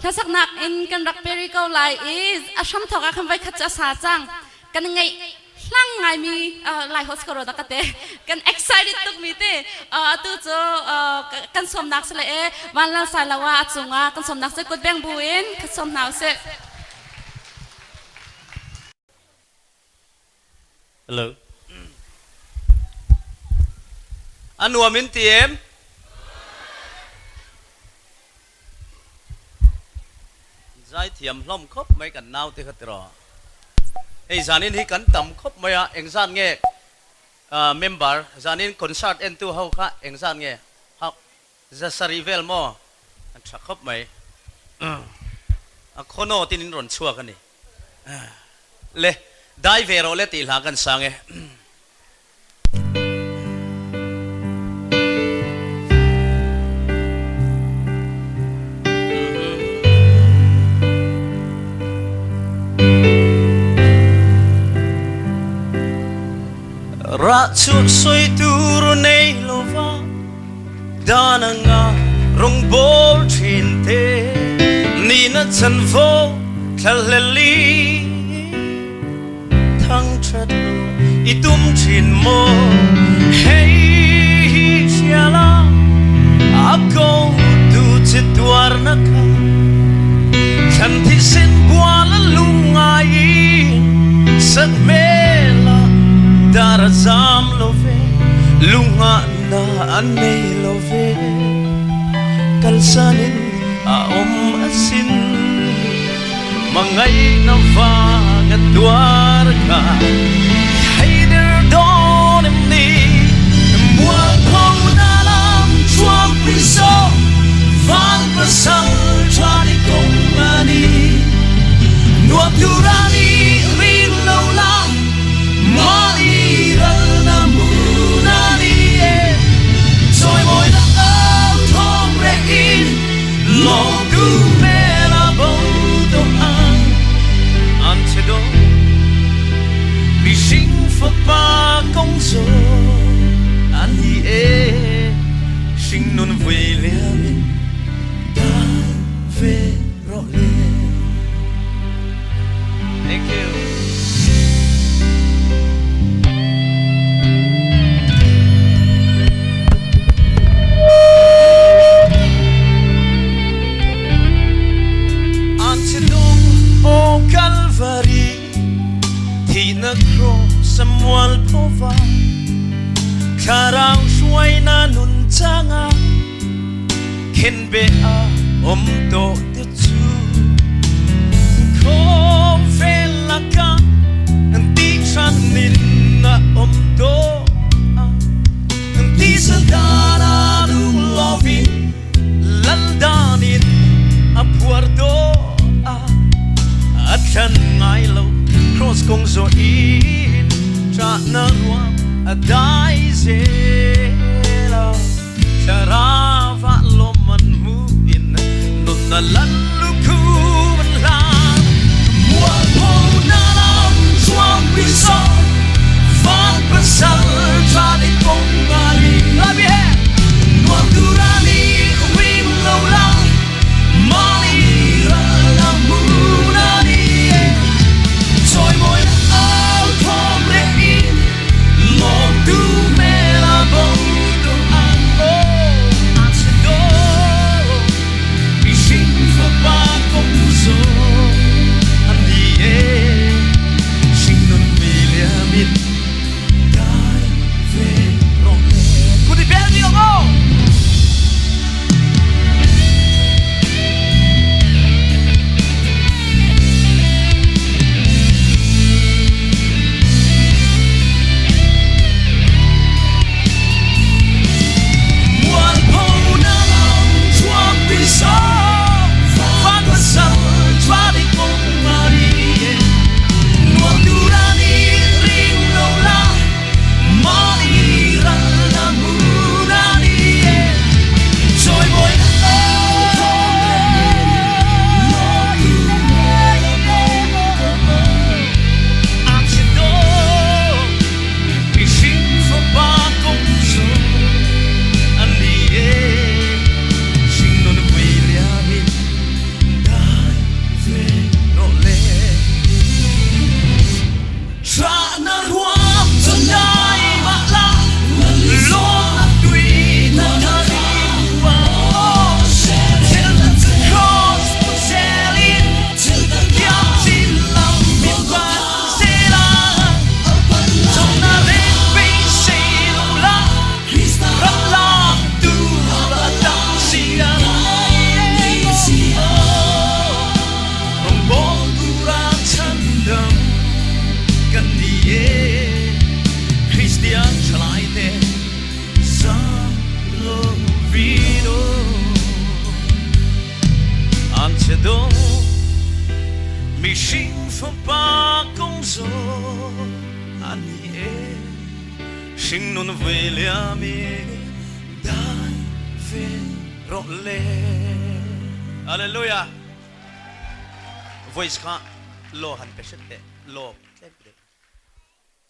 Hlasaknak in kan rak peri ko lai i a hramthawk ah khan voikhat cu a sa cang. Kan ngeih hlang ngaimi lai host ko da ka te kan excited tuk mi te atu cu kan sawmnak si le e vanlal sai lo ah a cungah kan sawmnak si kut beng bu in ka sawm hna usih. Hello. A nuam in ti em? Zaithiam hlom khop mai kan nau te kha tiro. Hei zanin hi kan tam khop mai a engzan nge member zanin concert en tu ho kha engzan nge ha zasari vel mo an tha khop mai. A khono tin in ron chuak ani. Le dai ve ro le ti hla kan sang e. Ra chu soi tur nei lova dananga rong bol thin te ni na chan vo thlaleli thang that lo i tum thin mo hei siala a ko tu chi tuar na kha than thi sen bual lungai sak mela dar zam lo ve lunga na an nei lo ve kalsanin a om asin mangai na va nga tuar ka haider don em ni mual phong na lam chuam piso van pasal chani kong ani nuam turani rin lo la mani ral na mu na ni e choi moi na au thong re in long tu me la bo to an an che do mi sinh fa pa kong zo an hi e sinh nun vui liam in dan ve ro le. Thank you. An che dong o Calvary thi na cross mual phova thlarau hruai na nun changa khen be a om to te chu khom vel laka ti than nin na om to ti sa dana lung lovin laldanin a phuar do a a thlan ngai lo cross kong zo in cha na ruam a dai zela Thlarava loman mu in nun na lan lu khu man hlan mual pho na lam chuang pi so van pasal cha di kong ali labi he nuam durani rim lo la mali ra la mu na ni choi moi áo thom re in long tu me la bong tu an o an se do mi sinh fa pa kong zo an di e sinh nun mi lia. e Christian thalai te zam lo vino an che do mihring fapa kong zo ani e hringnun vui liami dai ve ro le. Hallelujah. Voice kha lo han pe set te lo.